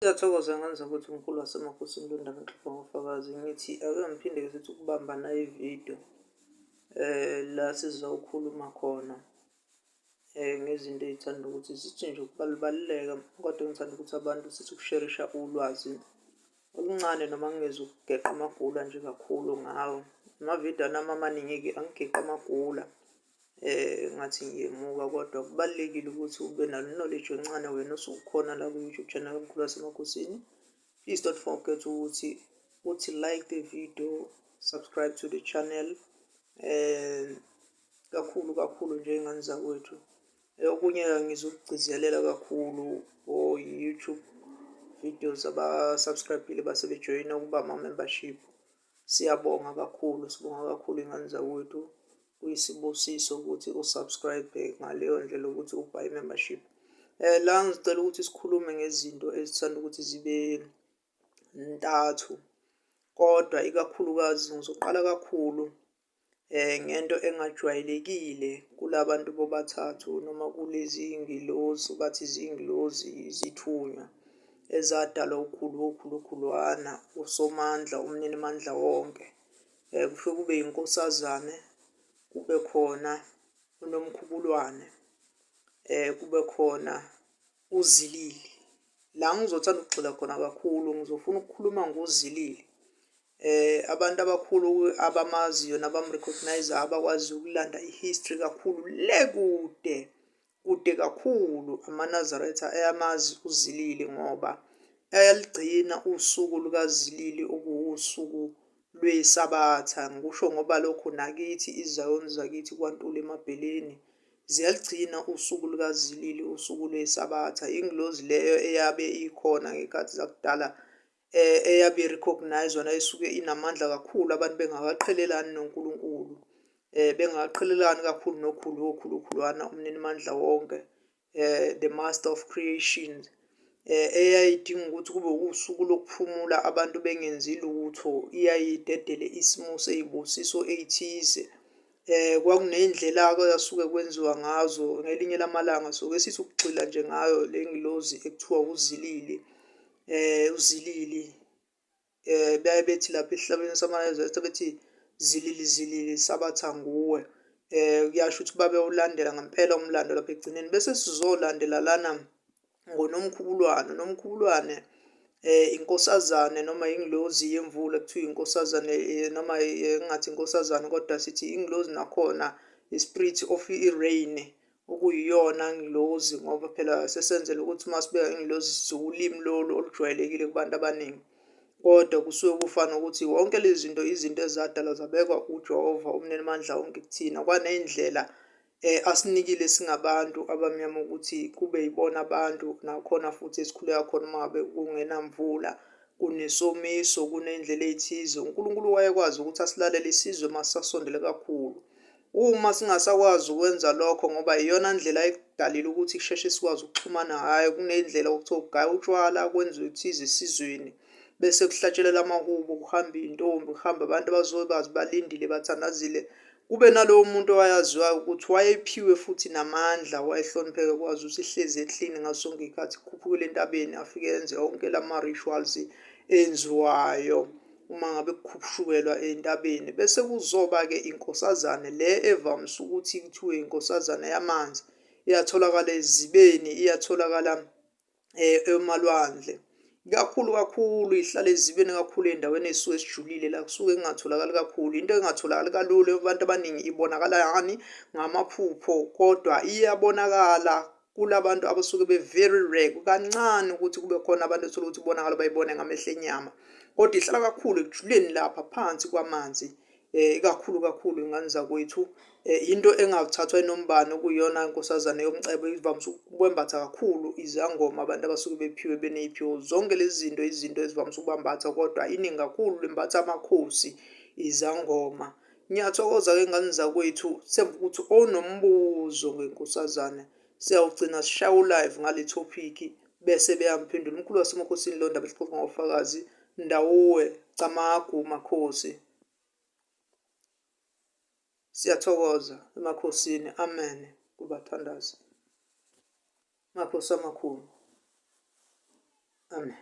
Siyathokoza ngane zakwethu, umkhulu wasemakhosini Londaba Nxipho ngofakazi. Ngithi ake ngiphinde-ke sithi ukubamba nayo ividiyo la sizawukhuluma khona ngezinto ey'thanda ukuthi zithi nje ukubaluleka, kodwa engithanda ukuthi abantu sithi ukusherisha ulwazi oluncane noma ngingezukugeqa amagula nje kakhulu ngawo. Amavidiyo anami amaningi-ke angigeqi amagula, ngathi ngiyemuka, kodwa kubalulekile ukuthi ube nalo knowledge encane wena osukhona la ku-YouTube channel kaMkhulu waseMakhosini. Please don't forget ukuthi uthi like the video, subscribe to the channel, kakhulu kakhulu nje iy'ngane zakwethu. Okunye ngizokugcizelela kakhulu o-YouTube videos aba-subscribe-ile base bejoyina ukuba ama-membership. Siyabonga kakhulu, sibonga kakhulu iy'ngane zakwethu. Kuyisibusiso ukuthi u-subscribe ngaleyo ndlela ukuthi ubhaye i-membership. La ngizocela ukuthi sikhulume ngezinto ezithanda ukuthi zibe ntathu, kodwa ikakhulukazi ngizoqala kakhulu ngento engajwayelekile kulabantu bobathathu noma kulezi ngilozi, bathi zingilozi, izithunywa ezadalwa ukhulu wokhulu khulwana uSomandla umninimandla wonke. Kufike kube inkosazane, kube khona uNomkhubulwane, kube khona uZilili. La ngizothanda ukugxila khona kakhulu, ngizofuna ukukhuluma ngoZilili. Abantu abakhulu abamaziyo nabam-recognise-ayo, abakwazi ukulanda i-history kakhulu le kude kude kakhulu, amaNazaretha ayamazi uZilili ngoba ayaligcina usuku lukaZilili okuwusuku lweSabatha. Ngikusho ngoba lokho nakithi izayoni zakithi kwaNtuli eMabheleni ziyaligcina usuku lukaZilili, usuku lweSabatha. Ingilozi leyo eyabe ikhona ngey'khathi zakudala, eyabe i-recognise-wa nayisuke inamandla kakhulu, abantu bengakaqhelelani noNkulunkulu, bengakaqhelelani kakhulu nokhulu wokhulu khulwana umninimandla wonke, the master of creation, eyayidinga ukuthi kube usuku lokuphumula abantu bengenzi lutho, iyayidedele isimo sey'busiso ey'thize. Kwakuney'ndlela-ke eyasuke kwenziwa ngazo ngelinye lamalanga, soke sithi ukugxila nje ngayo le ngilozi ekuthiwa uZilili. UZilili, baye bethi lapha esihlabeni samaNazaretha bethi zilili zilili sabatha nguwe. Kuyasho ukuthi babewulandela ngempela umlando lapha ekugcineni. Bese sizolandela lana ngoNomkhubulwane. UNomkhubulwane inkosazane noma ingilozi yemvula, kuthiwa inkosazane, noma ngingathi inkosazane kodwa sithi ingilozi nakhona, i-spirit of i-rain, okuyiyona ngilozi, ngoba phela sesenzela ukuthi uma sibeka ingilozi siwulimi lolu olujwayelekile kubantu abaningi. Kodwa kusuke kufana ukuthi wonke lezi zinto izinto ezadalwa zabekwa uJehova umninimandla wonke kuthina, kwaney'ndlela asinikile singabantu abamnyama ukuthi kube yibona abantu nakhona futhi esikhuleka khona uma ngabe kungenamvula, kunesomiso, kuney'ndlela ey'thize. UNkulunkulu wayekwazi ukuthi asilalele isizwe uma sisasondele kakhulu. Uma singasakwazi ukwenza lokho, ngoba iyona ndlela ayikudalile ukuthi kusheshe sikwazi ukuxhumana ngayo, kuney'ndlela okuthiwa kugaywa utshwala, kwenziwe okuthize esizweni, bese kuhlatshelelwa amahubo, kuhambe iy'ntombi, kuhambe abantu abazobe balindile bathandazile. Kube nalowo muntu owayaziwayo ukuthi wayephiwe futhi namandla, wayehlonipheka, kwazi ukuthi ihlezi e-clean ngaso sonke iy'khathi, kukhuphukele entabeni afike enze onke lama-rituals enziwayo uma ngabe kukhuphukelwa entabeni. Bese kuzoba-ke inkosazane le evamise ukuthi kuthiwe inkosazane yamanzi, iyatholakala ezibeni, iyatholakala emalwandle kakhulu kakhulu, ihlala ezibeni kakhulu ey'ndaweni ey'suke zijulile la kusuke kungatholakali kakhulu. Into engatholakali kalula abantu abaningi ibonakala ngani? Ngamaphupho, kodwa iyabonakala kulabantu abasuke be-very rare, kukancane ukuthi kube khona abantu ethola ukuthi kubonakala bayibone ngamehlo enyama, kodwa ihlala kakhulu ekujuleni lapha phansi kwamanzi, ikakhulu kakhulu ingane zakwethu. Into engathathwa inombani okuyiyona nkosazane yomcebo, ivamise ukwembatha kakhulu izangoma, abantu abasuke bephiwe beney'phiwo. Zonke lezi zinto izinto ezivamise ukubambatha, kodwa iningi kakhulu limbatha amakhosi, izangoma. Ngiyathokoza-ke ngane zakwethu, themba ukuthi onombuzo ngenkosazane siyawugcina sishaya u-live ngale topic bese beyamphendula. Umkhulu wasemakhosini lo ndaba esixoxa ngofakazi ndawuwe camagu makhosi. Siyathokoza emakhosini, amen kubathandazi. Makhosi amakhulu, amen.